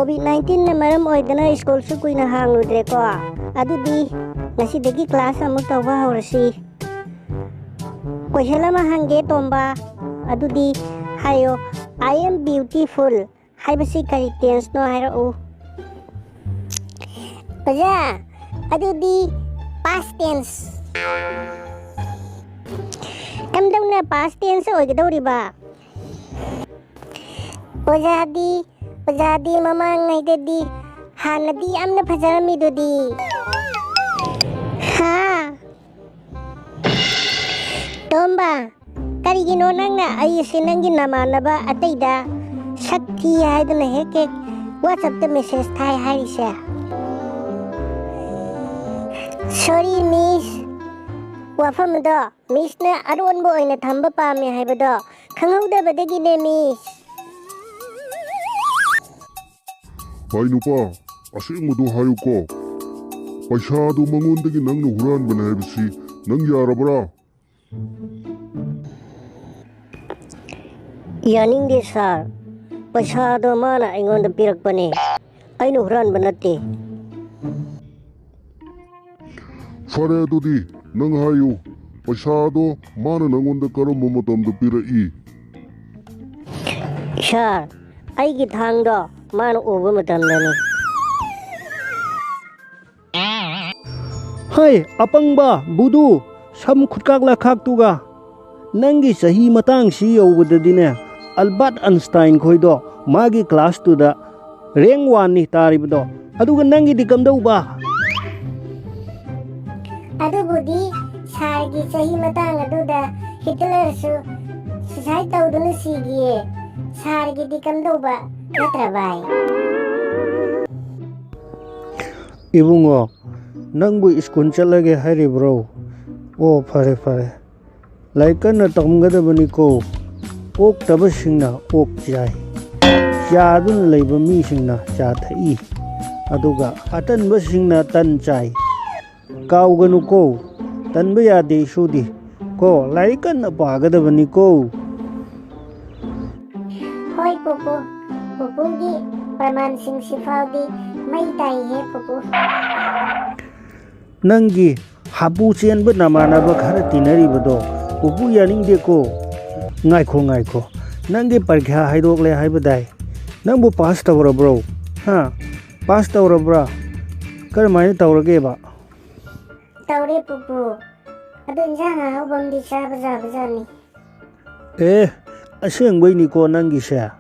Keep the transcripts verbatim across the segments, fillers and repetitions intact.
COVID ꯅꯥꯏꯟꯇꯤꯟꯅ ꯃꯔꯝ ꯑꯣꯏꯗꯅ ꯁ꯭ꯀꯨꯜꯁꯨ ꯀꯨꯏꯅ ꯍꯥꯡꯂꯨꯗ꯭ꯔꯦꯀꯣ꯫ ꯑꯗꯨꯗꯤ ꯉꯁꯤꯗꯒꯤ ꯀ꯭ꯂꯥꯁ ꯑꯃꯨꯛ ꯇꯧꯕ ꯍꯧꯔꯁꯤ꯫ ꯀꯣꯏꯁꯟ ꯑꯃ ꯍꯪꯒꯦ ꯇꯣꯝꯕ, ꯑꯗꯨꯗꯤ ꯍꯥꯏꯌꯣ, "I am beautiful" ꯍꯥꯏꯕꯁꯤ ꯀꯔꯤ ꯇꯦꯟꯁꯅꯣ ꯍꯥꯏꯔꯛꯎ꯫ ꯑꯣꯖꯥ, ꯑꯗꯨꯗꯤ ꯄꯥꯁ ꯇꯦꯟꯁ꯫ ꯀꯝꯗꯧꯅ ꯄꯥꯁ ꯇꯦꯟꯁ ꯑꯣꯏꯒꯗꯧꯔꯤꯕ? ꯑꯣꯖꯥꯗꯤ, ꯑꯣꯖꯥꯗꯤ ꯃꯃꯥꯡꯉꯩꯗꯗꯤ ꯍꯥꯟꯅꯗꯤ ꯌꯥꯝꯅ ꯐꯖꯔꯝꯃꯤꯗꯨꯗꯤ꯫ ꯍꯥ? ꯇꯣꯝꯕ, ꯀꯔꯤꯒꯤꯅꯣ ꯅꯪꯅ ꯑꯩꯁꯦ ꯅꯪꯒꯤ ꯅꯃꯥꯟꯅꯕ ꯑꯇꯩꯗ ꯁꯛ ꯊꯤ ꯍꯥꯏꯗꯨꯅ ꯍꯦꯛ ꯍꯦꯛ WhatsApp-ꯇ ꯃꯦꯁꯦꯖ ꯊꯥꯏ ꯍꯥꯏꯔꯤꯁꯦ? ꯁꯣꯔꯤ ꯃꯤꯁ, ꯋꯥꯐꯝꯗꯣ ꯃꯤꯁꯅ ꯑꯔꯣꯟꯕ ꯑꯣꯏꯅ ꯊꯝꯕ ꯄꯥꯝꯃꯦ ꯍꯥꯏꯕꯗꯣ ꯈꯪꯍꯧꯗꯕꯗꯒꯤꯅꯦ ꯃꯤꯁ꯫ ꯚꯥꯏ ꯅꯨꯄꯥ, ꯑꯁꯦꯡꯕꯗꯣ ꯍꯥꯏꯌꯨꯀꯣ꯫ ꯄꯩꯁꯥꯗꯣ ꯃꯉꯣꯟꯗꯒꯤ ꯅꯪꯅ ꯍꯨꯔꯥꯟꯕꯅꯦ ꯍꯥꯏꯕꯁꯤ ꯅꯪ ꯌꯥꯔꯕ꯭ꯔꯥ? ꯌꯥꯅꯤꯡꯗꯦ ꯁꯥꯔ, ꯄꯩꯁꯥꯗꯣ ꯃꯥꯅ ꯑꯩꯉꯣꯟꯗ ꯄꯤꯔꯛꯄꯅꯦ, ꯑꯩꯅ ꯍꯨꯔꯥꯟꯕ ꯅꯠꯇꯦ꯫ ꯐꯔꯦ, ꯑꯗꯨꯗꯤ ꯅꯪ ꯍꯥꯏꯌꯨ, ꯄꯩꯁꯥꯗꯣ ꯃꯥꯅ ꯅꯪꯉꯣꯟꯗ ꯀꯔꯝꯕ ꯃꯇꯝꯗ ꯄꯤꯔꯛꯏ? ꯁꯥꯔ, ꯑꯩꯒꯤ ꯊꯥꯡꯗꯣ ꯃꯥꯅ ꯎꯕ ꯃꯇꯝꯗꯅꯤ꯫ ꯍꯩ, ꯑꯄꯪꯕ ꯕꯨꯗꯨ, ꯁꯝ ꯈꯨꯠꯀꯥꯛ ꯂꯈꯥꯛꯇꯨꯒ꯫ ꯅꯪꯒꯤ ꯆꯍꯤ ꯃꯇꯥꯡꯁꯤ ꯌꯧꯕꯗꯗꯤꯅꯦ, ꯑꯜꯕꯥꯔꯠ ꯑꯟꯁꯇꯥꯏꯟ ꯈꯣꯏꯗꯣ ꯃꯥꯒꯤ ꯀ꯭ꯂꯥꯁꯇꯨꯗ ꯔꯦꯡ ꯋꯥꯟꯅꯤ ꯇꯥꯔꯤꯕꯗꯣ, ꯑꯗꯨꯒ ꯅꯪꯒꯤꯗꯤ ꯀꯝꯗꯧꯕ? ꯑꯗꯨꯕꯨꯗꯤ ꯁꯥꯔꯒꯤ ꯆꯍꯤ ꯃꯇꯥꯡ ꯑꯗꯨꯗ ꯍꯤꯠꯂꯔꯁꯨ ꯁꯨꯁꯥꯏꯠ ꯇꯧꯗꯨꯅ ꯁꯤꯈꯤꯌꯦ꯫ ꯁꯥꯔꯒꯤꯗꯤ ꯀꯝꯗꯧꯕ, ꯅꯠꯇ꯭ꯔ ꯚꯥꯏ? ꯏꯕꯨꯡꯉꯣ, ꯅꯪꯕꯨ ꯁ꯭ꯀꯨꯜ ꯆꯠꯂꯒꯦ ꯍꯥꯏꯔꯤꯕ꯭ꯔꯣ? ꯑꯣ, ꯐꯔꯦ ꯐꯔꯦ, ꯂꯥꯏꯔꯤꯛ ꯀꯟꯅ ꯇꯝꯒꯗꯕꯅꯤꯀꯣ꯫ ꯑꯣꯛꯇꯕꯁꯤꯡꯅ ꯑꯣꯛ ꯆꯥꯏ, ꯆꯥꯗꯨꯅ ꯂꯩꯕ ꯃꯤꯁꯤꯡꯅ ꯆꯥ ꯊꯛꯏ, ꯑꯗꯨꯒ ꯑꯇꯟꯕꯁꯤꯡꯅ ꯇꯟ ꯆꯥꯏ꯫ ꯀꯥꯎꯒꯅꯨꯀꯣ, ꯇꯟꯕ ꯌꯥꯗꯦ ꯏꯁꯨꯗꯤ꯫ ꯀꯣ, ꯂꯥꯏꯔꯤꯛ ꯀꯟꯅ ꯄꯥꯒꯗꯕꯅꯤꯀꯣ꯫ ꯍꯣꯏ ꯄꯨꯄꯨ, ꯄꯨꯄꯨꯒꯤ ꯄ꯭ꯔꯃꯥꯟꯁꯤꯡꯁꯤ ꯐꯥꯎꯗꯤ ꯃꯩ ꯇꯥꯏꯍꯦ ꯄꯨꯄꯨ꯫ ꯅꯪꯒꯤ ꯍꯥꯄꯨ ꯆꯦꯟꯕ ꯅꯃꯥꯟꯅꯕ ꯈꯔ ꯇꯤꯟꯅꯔꯤꯕꯗꯣ ꯄꯨꯄꯨ ꯌꯥꯅꯤꯡꯗꯦꯀꯣ꯫ ꯉꯥꯏꯈꯣ ꯉꯥꯏꯈꯣ, ꯅꯪꯒꯤ ꯄꯔꯤꯈ꯭ꯌꯥ ꯍꯥꯏꯗꯣꯛꯂꯦ ꯍꯥꯏꯕꯗꯥꯏ? ꯅꯪꯕꯨ ꯄꯥꯁ ꯇꯧꯔꯕ꯭ꯔꯣ? ꯍꯥ? ꯄꯥꯁ ꯇꯧꯔꯕ꯭ꯔꯥ? ꯀꯔꯝꯍꯥꯏꯅ ꯇꯧꯔꯒꯦꯕ? ꯇꯧꯔꯦ ꯄꯨꯄꯨ꯫ ꯑꯗꯨ ꯏꯟꯖꯥꯡ ꯑꯍꯥꯎꯕ ꯑꯃꯗꯤ ꯆꯥꯕ ꯌꯥꯕꯖꯥꯠꯅꯤ꯫ ꯑꯦ, ꯑꯁꯦꯡꯕꯩꯅꯤꯀꯣ ꯅꯪꯒꯤꯁꯦ?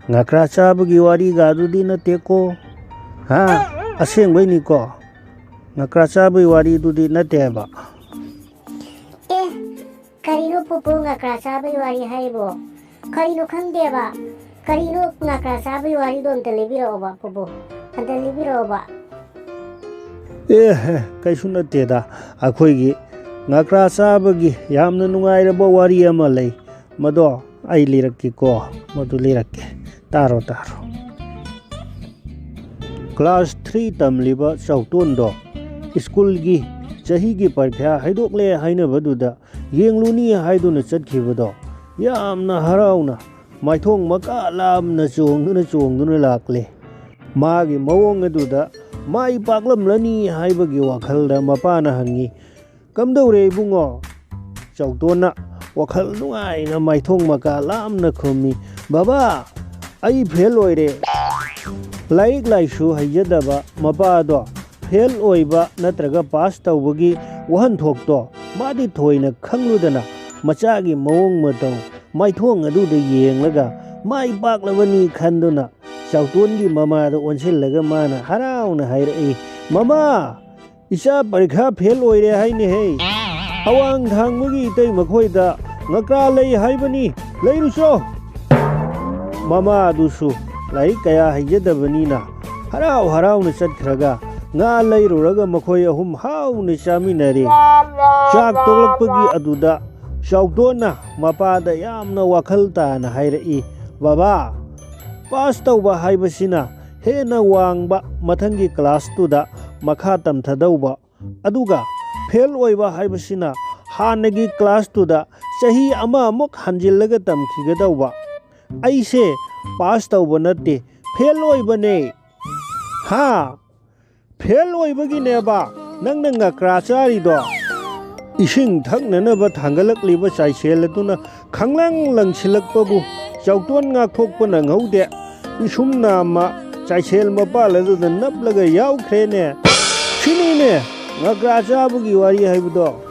ꯉꯀ꯭ꯔꯥ ꯆꯥꯕꯒꯤ ꯋꯥꯔꯤꯒ ꯑꯗꯨꯗꯤ ꯅꯠꯇꯦꯀꯣ? ꯍꯥ? ꯑꯁꯦꯡꯕꯩꯅꯤꯀꯣ? ꯉꯀ꯭ꯔꯥ ꯆꯥꯕꯒꯤ ꯋꯥꯔꯤꯗꯨꯗꯤ ꯅꯠꯇꯦ ꯍꯥꯏꯕ꯫ ꯑꯦ, ꯀꯔꯤꯅꯣ ꯄꯨꯄꯨ ꯉꯀ꯭ꯔꯥ ꯆꯥꯕꯒꯤ ꯋꯥꯔꯤ ꯍꯥꯏꯔꯤꯕꯣ? ꯀꯔꯤꯅꯣ ꯈꯪꯗꯦꯕ꯫ ꯀꯔꯤꯅꯣ ꯉꯀ꯭ꯔꯥ ꯆꯥꯕꯒꯤ ꯋꯥꯔꯤꯗꯣ ꯑꯝꯇ ꯂꯤꯕꯤꯔꯛꯑꯣꯕ ꯄꯨꯄꯨ꯫ ꯑꯝꯇ ꯂꯤꯕꯤꯔꯛꯑꯣꯕ꯫ ꯑꯦ, ꯑꯦ, ꯀꯩꯁꯨ ꯅꯠꯇꯦꯗ꯫ ꯑꯩꯈꯣꯏꯒꯤ ꯉꯀ꯭ꯔꯥ ꯆꯥꯕꯒꯤ ꯌꯥꯝꯅ ꯅꯨꯡꯉꯥꯏꯔꯕ ꯋꯥꯔꯤ ꯑꯃ ꯂꯩ꯫ ꯃꯗꯣ ꯑꯩ ꯂꯤꯔꯛꯀꯦꯀꯣ꯫ ꯃꯗꯨ ꯂꯤꯔꯛꯀꯦ꯫ ꯇꯥꯔꯣ, ꯇꯥꯔꯣ꯫ ꯀ꯭ꯂꯥꯁ ꯊ꯭ꯔꯤ ꯇꯝꯂꯤꯕ ꯆꯥꯎꯇꯣꯟꯗꯣ ꯁ꯭ꯀꯨꯜꯒꯤ ꯆꯍꯤꯒꯤ ꯄꯔꯤꯈ꯭ꯌꯥ ꯍꯥꯏꯗꯣꯛꯂꯦ ꯍꯥꯏꯅꯕꯗꯨꯗ ꯌꯦꯡꯂꯨꯅꯤ ꯍꯥꯏꯗꯨꯅ ꯆꯠꯈꯤꯕꯗꯣ ꯌꯥꯝꯅ ꯍꯔꯥꯎꯅ ꯃꯥꯏꯊꯣꯡ ꯃꯀꯥ ꯂꯥꯝꯅ ꯆꯣꯡꯗꯨꯅ ꯆꯣꯡꯗꯨꯅ ꯂꯥꯛꯂꯦ꯫ ꯃꯥꯒꯤ ꯃꯑꯣꯡ ꯑꯗꯨꯗ ꯃꯥꯏ ꯄꯥꯛꯂꯝꯂꯅꯤ ꯍꯥꯏꯕꯒꯤ ꯋꯥꯈꯜꯗ ꯃꯄꯥꯅ ꯍꯪꯉꯤ, "ꯀꯝꯗꯧꯔꯦ ꯏꯕꯨꯡꯉꯣ?" ꯆꯥꯎꯇꯣꯟꯅ ꯋꯥꯈꯜ ꯅꯨꯡꯉꯥꯏꯅ ꯃꯥꯏꯊꯣꯡ ꯃꯀꯥ ꯂꯥꯝꯅ ꯈꯨꯝꯃꯤ, "ꯕꯕꯥ, ꯑꯩ ꯐꯦꯜ ꯑꯣꯏꯔꯦ꯫ ꯂꯥꯏꯔꯤꯛ ꯂꯥꯏꯁꯨ ꯍꯩꯖꯗꯕ ꯃꯄꯥꯗꯣ ꯐꯦꯜ ꯑꯣꯏꯕ ꯅꯠꯇ꯭ꯔꯒ ꯄꯥꯁ ꯇꯧꯕꯒꯤ ꯋꯥꯍꯟꯊꯣꯛꯇꯣ ꯃꯥꯗꯤ ꯊꯣꯏꯅ ꯈꯪꯂꯨꯗꯅ ꯃꯆꯥꯒꯤ ꯃꯑꯣꯡ ꯃꯇꯧ ꯃꯥꯏꯊꯣꯡ ꯑꯗꯨꯗ ꯌꯦꯡꯂꯒ ꯃꯥꯏ ꯄꯥꯛꯂꯕꯅꯤ ꯈꯟꯗꯨꯅ ꯆꯥꯎꯇꯣꯟꯒꯤ ꯃꯃꯥꯗ ꯑꯣꯟꯁꯤꯜꯂꯒ ꯃꯥꯅ ꯍꯔꯥꯎꯅ ꯍꯥꯏꯔꯛꯏ, 'ꯃꯃꯥ, ꯏꯆꯥ ꯄꯔꯤꯈꯥ ꯐꯦꯜ ꯑꯣꯏꯔꯦ ꯍꯥꯏꯅꯦꯍꯦ꯫ ꯑꯋꯥꯡ ꯊꯥꯡꯕꯒꯤ ꯏꯇꯩ ꯃꯈꯣꯏꯗ ꯉꯀ꯭ꯔꯥ ꯂꯩ ꯍꯥꯏꯕꯅꯤ, ꯂꯩꯔꯨꯆꯣ!' ꯃꯃꯥ ꯑꯗꯨꯁꯨ ꯂꯥꯏꯔꯤꯛ ꯀꯌꯥ ꯍꯩꯖꯗꯕꯅꯤꯅ ꯍꯔꯥꯎ ꯍꯔꯥꯎꯅ ꯆꯠꯈ꯭ꯔꯒ ꯉꯥ ꯂꯩꯔꯨꯔꯒ ꯃꯈꯣꯏ ꯑꯍꯨꯝ ꯍꯥꯎꯅ ꯆꯥꯃꯤꯟꯅꯔꯦ꯫ ꯆꯥꯛ ꯇꯣꯛꯂꯛꯄꯒꯤ ꯑꯗꯨꯗ ꯆꯥꯎꯇꯣꯟꯅ ꯃꯄꯥꯗ ꯌꯥꯝꯅ ꯋꯥꯈꯜ ꯇꯥꯅ ꯍꯥꯏꯔꯛꯏ, "ꯕꯕꯥ, ꯄꯥꯁ ꯇꯧꯕ ꯍꯥꯏꯕꯁꯤꯅ ꯍꯦꯟꯅ ꯋꯥꯡꯕ ꯃꯊꯪꯒꯤ ꯀ꯭ꯂꯥꯁꯇꯨꯗ ꯃꯈꯥ ꯇꯝꯊꯗꯧꯕ, ꯑꯗꯨꯒ ꯐꯦꯜ ꯑꯣꯏꯕ ꯍꯥꯏꯕꯁꯤꯅ ꯍꯥꯟꯅꯒꯤ ꯀ꯭ꯂꯥꯁꯇꯨꯗ ꯆꯍꯤ ꯑꯃꯃꯨꯛ ꯍꯟꯖꯤꯜꯂꯒ ꯇꯝꯈꯤꯒꯗꯧꯕ꯫ ꯑꯩꯁꯦ ꯄꯥꯁ ꯇꯧꯕ ꯅꯠꯇꯦ, ꯐꯦꯜ ꯑꯣꯏꯕꯅꯦ꯫ ꯍꯥ? ꯐꯦꯜ ꯑꯣꯏꯕꯒꯤꯅꯦꯕ ꯅꯪꯅ ꯉꯀ꯭ꯔꯥ ꯆꯥꯔꯤꯗꯣ? ꯏꯁꯤꯡ ꯊꯛꯅꯅꯕ ꯊꯥꯡꯒꯠꯂꯛꯂꯤꯕ ꯆꯥꯏꯁꯦꯜ ꯑꯗꯨꯅ ꯈꯪꯂꯪ ꯂꯪꯁꯤꯜꯂꯛꯄꯕꯨ ꯆꯥꯎꯇꯣꯟ ꯉꯥꯛꯊꯣꯛꯄ ꯅꯪꯍꯧꯗꯦ꯫ ꯄꯤꯁꯨꯝ ꯅꯥꯝꯃ ꯆꯥꯏꯁꯦꯜ ꯃꯄꯥꯜ ꯑꯗꯨꯗ ꯅꯞꯂꯒ ꯌꯥꯎꯈ꯭ꯔꯦꯅꯦ꯫ ꯁꯤꯅꯤꯅꯦ ꯉꯀ꯭ꯔꯥ ꯆꯥꯕꯒꯤ ꯋꯥꯔꯤ ꯍꯥꯏꯕꯗꯣ꯫